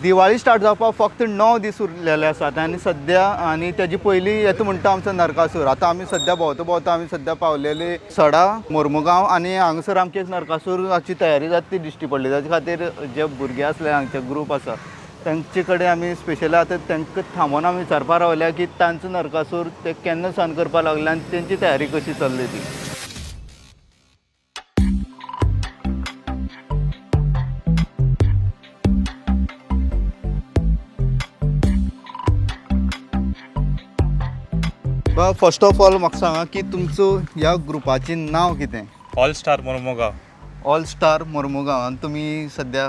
Diwali start जावपाक फक्त 9 दीस उरलेले आसात आनी सद्या आनी तेजी पयली येता म्हणटा आमचो नरकासूर. आतां आमी सद्या भोंवता भोंवता आमी सद्या पावलेले सडा मोर्मुगांव आनी हांगासर आमची एक नरकासूराची तयारी जाता ती दिश्टी पडली. ताचे खातीर जे भुरगे आसले हांगचे ग्रूप आसा तांचे कडेन आमी स्पेशली आतां तांकां थांबोवन आमी विचारपा रावल्या की तांचो नरकासूर ते केन्ना सावन करपाक लागले आनी तेंची तयारी कशी चल्ली ती. फर्स्ट ऑफ ऑल म्हाका सांगा की तुमचो ह्या ग्रुपाचें नांव कितें? All star Mormugao. All star Mormugao. आनी तुमी सद्या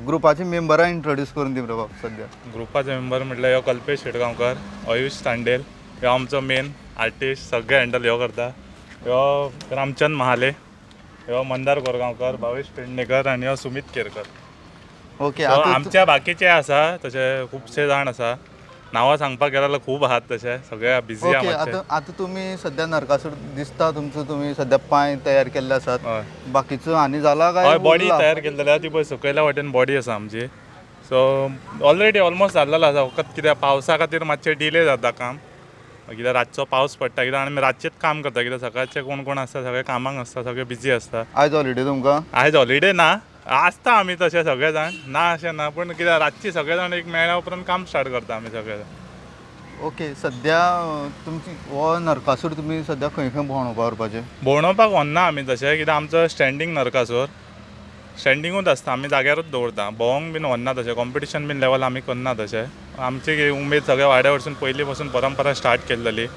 ग्रुपाचे मेंबरां इंट्रोड्यूस करून दी बाब सद्या. ग्रुपाचे मेंबर म्हटल्यार ह्यो कल्पेश शेटगांवकर, आयुष तांडेल, ह्यो आमचो मेन आर्टिस्ट, सगळे हँडल ह्यो करता. ह्यो रामचंद महाले, ह्यो मंदार कोरगांवकर, भावेश पेडणेकर आनी ह्यो सुमीत केरकर. ओके. So, आतां आमच्या बाकीचे आसा तशे खुबशे जाण आसा, नांवां सांगपाक गेल्यार खूब आहात, तशे सगळे बिजी ओके आहा मातशे. आतां आतां तुमी सद्या नरकासूर दिसता तुमचो, तुमी सद्या पांय तयार केल्ले आसात. हय. बाकीचो आनी जाला काय हय, बॉडी उरला? तयार केलेली आहा ती पळय सकयल्या वाटेन बॉडी आसा आमची. सो ऑलरेडी ऑलमोस्ट जाल्लेलो आसा, फकत कित्याक पावसा खातीर मातशें डिले जाता काम, कित्याक रातचो पावस पडटा, कित्याक आमी रातचेच काम करता, कित्याक सकाळचे कोण कोण आसता सगळे कामाक आसता, सगळे बिजी आसता. आयज हॉलिडे तुमकां? आयज हॉलिडे ना, आसता आमी तशे सगळे जाण, ना अशें ना, पूण कित्याक रातची सगळे जाण एक मेळ्ळ्या उपरांत काम स्टार्ट करता आमी सगळे जाण. ओके, सद्या तुमची हो नरकासूर तुमी सद्या खंय खंय भोंवडोवपाक व्हरपाचें? भोंवडोवपाक व्हरना आमी तशें, कित्याक आमचो स्टँडींग नरकासूर स्टँडिंगूच आसता, आमी जाग्यारूच दवरता, भोंवंक बीन व्हरना तशें, कॉम्पिटिशन बीन लेवल आमी करना तशें. आमची कितें उमेद सगळ्या वाड्या वरसून पयलीं पासून परंपरा स्टार्ट केल्लेली,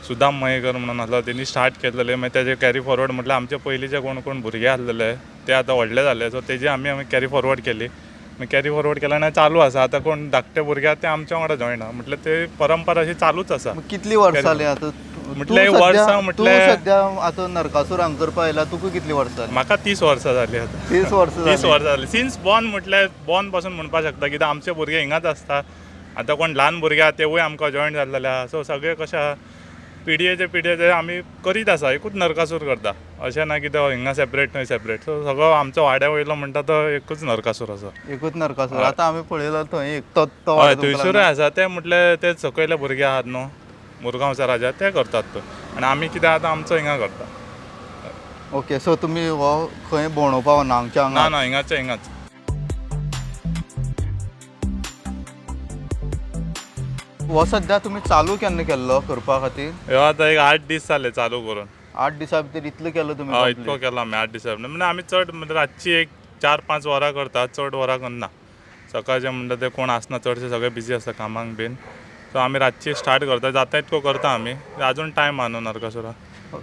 सुदाम मयेकर म्हणून आसलो, तेणी स्टार्ट केल्लेले, मागीर तेजे कॅरी फॉरवर्ड म्हटल्यार आमचे पयलींचे कोण कोण भुरगे आसलेले ते आतां व्हडले जाले, सो तेजी आमी आमी कॅरी फॉरवर्ड केली, मागीर कॅरी फॉरवर्ड केल्या आनी चालू आसा. आतां कोण धाकटे भुरगे आहा ते आमच्या वांगडा जॉयन आहा, म्हटल्यार ते परंपरा अशी चालूच आसा. मग कितली वर्सां जाली आतां? म्हटल्यार वर्सां तूं म्हटल्यार सद्या आतां नरकासूर हांगा करपाक आयला, तुका कितली वर्सां जाली? म्हाका 30 वर्सां जाली आतां. 30 वर्सां 30 जाली. वर्सां जाली सिन्स बॉर्न, म्हटल्यार बॉर्न पासून म्हणपाक शकता, कित्याक आमचे भुरगे हिंगाच आसता, आतां कोण ल्हान भुरगे आहा तेवूय आमकां जॉयन जाल्लेले आहा. सो सगळे कशें आहा पिढयेचे पिढयेचे आमी करीत आसा, एकूच नरकासूर करता, अशें ना की तो हिंगा सेपरेट थंय सेपरेट. सो सगळो आमचो वाड्या वयलो म्हणटा तो एकूच नरकासूर आसा. एकूच नरकासूर. आतां आमी पळयला थंय एक तो तो हय, वाडो तुमकां थंयसरूय लागना. आसा ते, म्हटल्यार ते सकयले भुरगे आहात न्हू मुरगांवचा राजा ते करतात तो, आनी आमी कितें आतां आमचो हिंगा करता. ओके, सो तुमी हो खंय भोंवडोवपाक वना हांगच्या हांगा? ना ना, हिंगाचे हिंगाच. हो सद्या तुमी चालू केन्ना केल्लो करपा खातीर? ह्यो आतां एक 8 दीस जाले चालू करून. 8 दिसां भितर इतलो केलो तुमी? हय, इतको complete? केला आमी 8 दिसां भितर. म्हणजे आमी चड म्हणजे रातची एक 4-5 वरां करता, चड वरां करना. सकाळचे म्हणटा ते कोण आसना, चडशे सगळे बिजी आसता कामाक बीन, सो आमी रातची स्टार्ट करता, जाता इतको करता आमी, अजून टायम आहा न्हू नरकासुरा.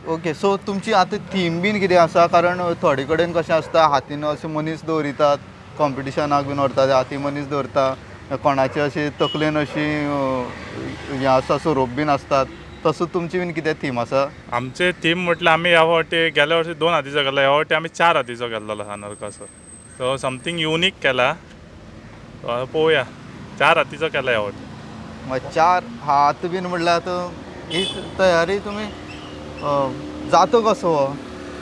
ओके, सो तुमची आतां थीम बीन कितें आसा? कारण थोडे कडेन कशें आसता हातीन अशे मनीस दवरितात, कॉम्पिटिशनाक बीन व्हरतात, हाती मनीस दवरता, कोणाचे अशे तकलेन अशी हें आसता सोरोप बीन आसतात, तसो तुमची बीन कितें थीम आसा? आमचे थीम म्हटल्यार आमी ह्या फावटी गेल्या वर्सी 2 हातीचो केला, ह्या फावटी आमी 4 हातीचो केल्लो आसा नरकासूर. सो समथींग युनीक केला, सो आतां पळोवया, 4 हातीचो केला ह्या फावटी. मागीर 4 हात बीन म्हणल्यार आतां ही तयारी तुमी जाता कसो हो?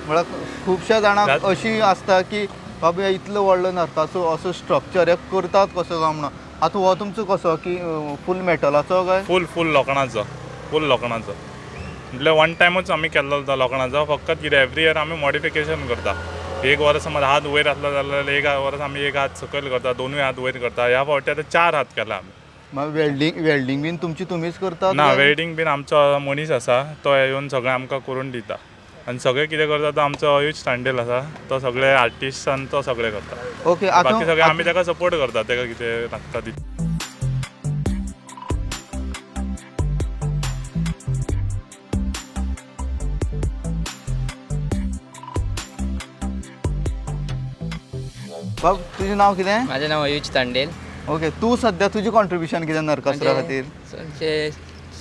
म्हळ्यार खुबश्या जाणांक अशी आसता की बाबा इतलो व्हडलो नरकासूर असो स्ट्रक्चर हे करतात कसो काय म्हणून. आतां हो तुमचो कसो की फूल मेटलाचो काय? फूल फूल लोखणाचो, फूल लोखणाचो. म्हटल्यार वन टायमूच आमी केल्लो तो लोखणाचो, फकत कितें एवरी इयर आमी मॉडिफिकेशन करता. एक वर्स समज हात वयर आसलो जाल्यार एक वर्स आमी एक हात सकयल करता, दोनूय हात वयर करता. ह्या फावटी आतां 4 हात केला आमी. मागीर वेल्डींग बीन तुमची तुमीच करतात? ना, काय? वेल्डींग बीन आमचो मनीस आसा, तो येवन सगळें आमकां करून दिता. आनी सगळें कितें करता तो आमचो अयुज तांडेल आसा, तो सगळे आर्टिस्टान तो सगळें करता. ओके, आतां बाकी सगळें आमी ताका सपोर्ट करता, ताका कितें लागता ती. बाब तुजें नांव कितें? माझे नाव अयुज तांडेल. ओके, तूं सद्या तुजें कॉन्ट्रिब्युशन कितें नरकासुरा खातीर? म्हणजे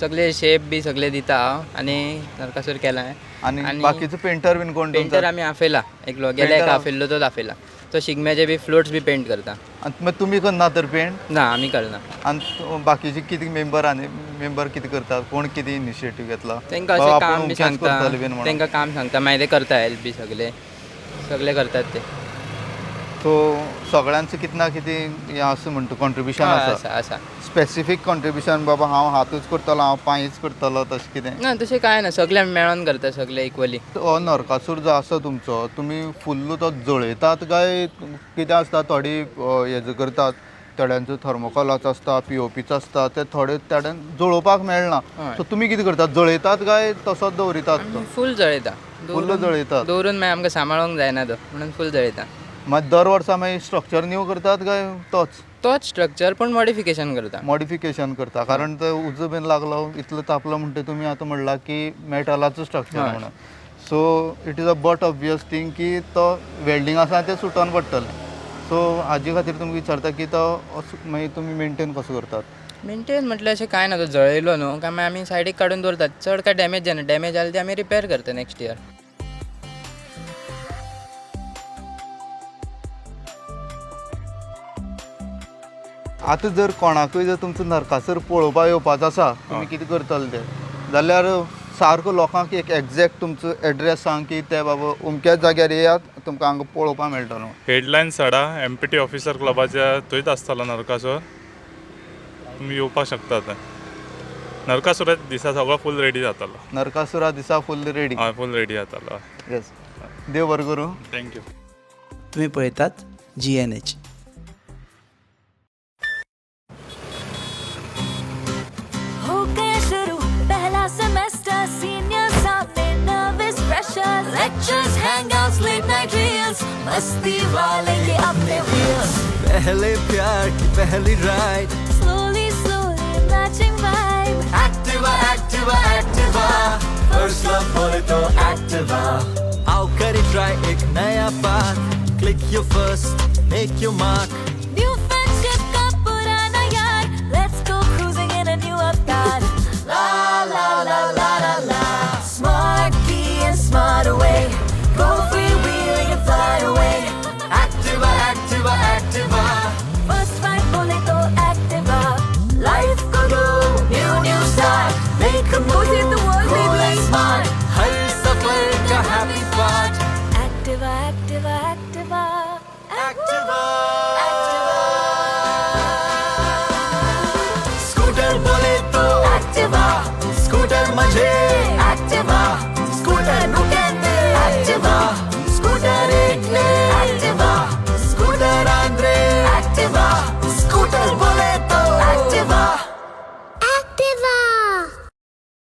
सगळे शेप बी सगळे दिता हांव आनी नरकासूर केला. आनी बाकीचो पेंटर बीन कोण पेंटर तुमचो? आमी आफयला, एकलो गेल्या Painter एका आफयल्लो, तोच आफयला. तो शिगम्याचे बी फ्लोट्स बी पेंट करता. आनी मागीर तुमी करना तर पेंट? ना, आमी करना. आनी बाकीचे कितें मेंबर आनी मेंबर कितें करतात, कोण कितें इनिशिएटीव घेतला? तांकां बाबा अशें आपूण काम बी अमकेंच सांगता, करतले बीन म्हणून. तांकां काम सांगता, मागीर ते करता हेल्प बी, सगळे सगळे करतात ते. सो सगळ्यांचें कितें ना कितें हें आसा म्हणटा, कॉन्ट्रिब्युशन आसा. आसा. स्पेसिफीक कॉन्ट्रिब्युशन बाबा हांव हातूच करतलो, हांव पांयच करतलो, तशें कितें ना, तशें कांय ना, सगळे आमी मेळोन करता, सगळे इक्वली. हो नरकासूर जो आसा तुमचो, तुमी फुल्ल तो जळयतात काय कितें आसता? थोडी हेजो करतात, थोड्यांचो थर्मोकोलाचो आसता, पीओपीचो आसता, ते थोडे थोड्यांक जळोवपाक मेळना. हय. सो तुमी कितें करतात, जळयतात काय तसोच दवरितात तो? फूल जळयता. फुल्ल जळयतात. दवरून मागीर आमकां सांबाळूंक जायना तो, म्हणून फूल जळयता. मागीर दर वर्सा मागीर स्ट्रक्चर न्यू करतात काय तोच? तोच स्ट्रक्चर पूण मॉडिफिकेशन करता. मॉडिफिकेशन करता, कारण ते उजो बीन लागलो, इतलो तापलो म्हणटा तुमी आतां म्हणला की मेटलाचो स्ट्रक्चर म्हणून. So it is a but obvious thing की तो वेल्डींग आसा तें सुटोन पडटलें. सो हाजे खातीर तुमकां विचारता की तो असो मागीर तुमी मेनटेन कसो करतात? मेनटेन म्हटल्यार अशें कांय ना, तो जळयलो न्हू काय मागीर आमी सायडीक काडून दवरतात. चड काय डॅमेज जायना, डॅमेज जाल्यार ते आमी रिपेर करता नेक्स्ट इयर. आतां जर कोणाकूय जर तुमचो नरकासूर पळोवपाक येवपाचो आसा, तुमी कितें करतले ते जाल्यार सारको लोकांक एक एग्जॅक्ट तुमचो एड्रेस सांग की ते बाबा अमक्याच जाग्यार येयात, तुमकां हांगा पळोवपाक मेळटलो. हेडलायन सडा एमपीटी ऑफिसर क्लबाच्या थंयच आसतलो नरकासूर, तुमी येवपाक शकतात. नरकासुरा दिसा सगळो फूल रेडी जातलो. नरकासुरा दिसा फूल रेडी? हय, फूल रेडी जातलो. येस, देव बरें करूं. Thank you. तुम्ही पळयतात GNH. हो गया शुरू पहला सेमेस्टर, सीनियर सामने nervous pressure, lectures, hangouts, late night reels, मस्ती वाले ये अपने व्हील्स. पहले प्यार की पहली ride, slowly slowly matching vibe. Activa Activa Activa, first love बोले तो एक्टिवा. आओ करे ट्राई एक नया path, click your first, make your mark. New friendship का पुराना यार, let's go cruising in a new avatar. La la la la la la, smart key and smart away, go free wheeling and fly away. Activa Activa Activa, first ride बोले तो Activa, life co do new new start, make a move, the world cool and smart. हर सफर का happy part. Activa Activa Activa Activa.